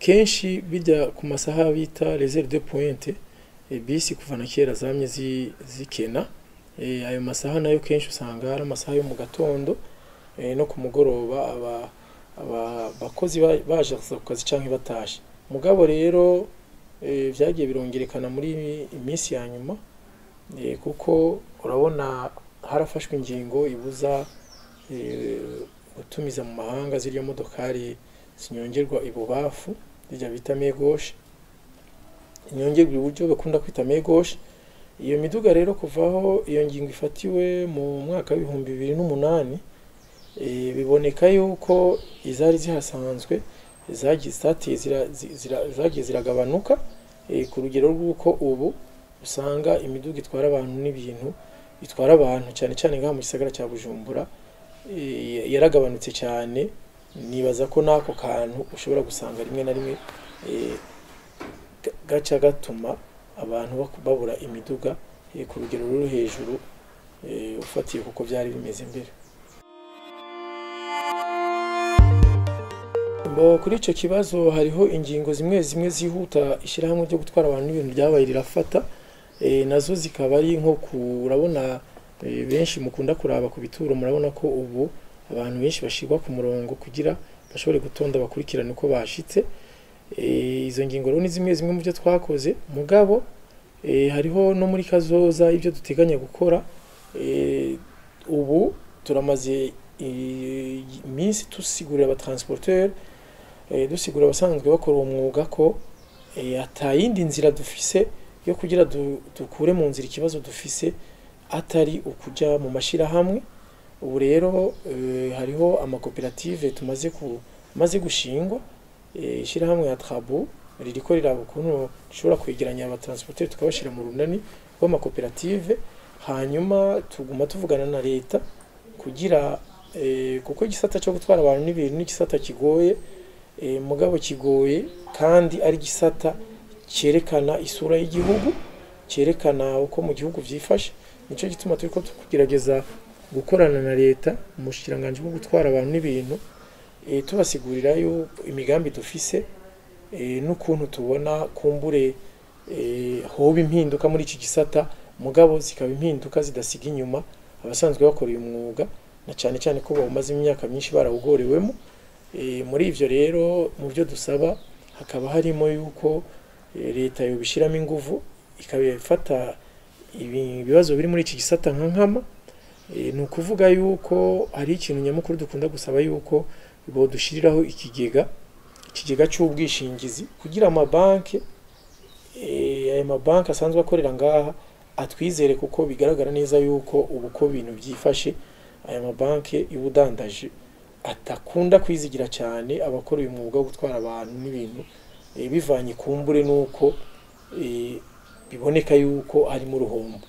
Kenshi bijya ku masaha bita les heures de pointe, bisi kuva na kera zamye zikena. Ayo masaha nayo kenshi usanga ari amasaha yo mu gatondo no ku mugoroba, abakozi baje ku kazi canke batashe. Mugabo rero vyagiye birongerekana muri iminsi ya nyuma, kuko urabona harafashwe ingingo ibuza gutumiza mu mahanga zirya modokari zinyongerwa ibubafu, zirya bita main gauche, inyongerwa iburyo bakunda kwita main gauche. Iyo miduga rero kuvaho iyo ngingo ifatiwe mu mwaka w'ibihumbi bibiri n'umunani, biboneka yuko izari zihasanzwe zagiye ziragabanuka, ku rugero rw'uko ubu usanga imiduga itwara abantu n'ibintu, itwara abantu cyane cyane ngaha mu gisagara cya Bujumbura, yaragabanutse cyane. Nibaza ko n'ako kantu ushobora gusanga rimwe na rimwe gaca gatuma abantu babura imiduga ku rugero ruri hejuru, ufatiye kuko byari bimeze mbere. Kuri icyo kibazo hariho ingingo zimwe zimwe zihuta ishyirahamwe ryo gutwara abantu n'ibintu ryabaye rirafata, nazo zikaba ari nko kurabona benshi mukunda kuraba ku bituro, murabona ko ubu abantu benshi bashirwa ku murongo kugira bashobore gutonda bakurikirane uko bashitse. Izo ngingo rero ni zimwe zimwe mu byo twakoze. Mugabo hariho no muri kazoza ibyo duteganya gukora. Ubu turamaze iminsi tusigurira abatransporteur, dusigurira abasanzwe bakora uwo mwuga ko atayindi nzira dufise yo kugira dukure mu nzira ikibazo dufise atari ukuja mu mashirahamwe. Ubu rero hariho amakoperative tumaze gushingwa, ishirahamwe ya Trabu ririko riraba ukuntu dushobora kwegeranya abatransporteur tukabashira mu runani rw'amakoperative, hanyuma tuguma tuvugana na leta kugira kuko igisata cyo gutwara abantu n'ibintu ni igisata kigoye, mugabo kigoye kandi ari igisata cyerekana isura y'igihugu, cyerekana uko mu gihugu vyifashe. Nico gituma turiko tugerageza gukorana na leta mu bushikiranganje bwo gutwara abantu n'ibintu, tubasigurira yo imigambi dufise, n'ukuntu tubona kumbure hoba impinduka muri iki gisata, mugabo zikaba impinduka zidasiga inyuma abasanzwe bakora uyu mwuga, na cyane cyane ko bawumaze imyaka myinshi barawugorewemo. Muri ivyo rero mu byo dusaba hakaba harimo yuko leta yobishiramo inguvu ikabifata ibibazo biri muri iki gisata nka nkama. Ni ukuvuga yuko hari ikintu nyamukuru dukunda gusaba yuko bodushiriraho ikigega cy'ubwishingizi kugira amabanki, aya mabanki asanzwe akorera ngaha atwizere, kuko bigaragara neza yuko ubu ko ibintu byifashe aya mabanki y'ubudandaji atakunda kwizigira cyane abakora uyu mwuga wo gutwara abantu n'ibintu, bivanye kumbure nuko biboneka yuko harimo uruhombo.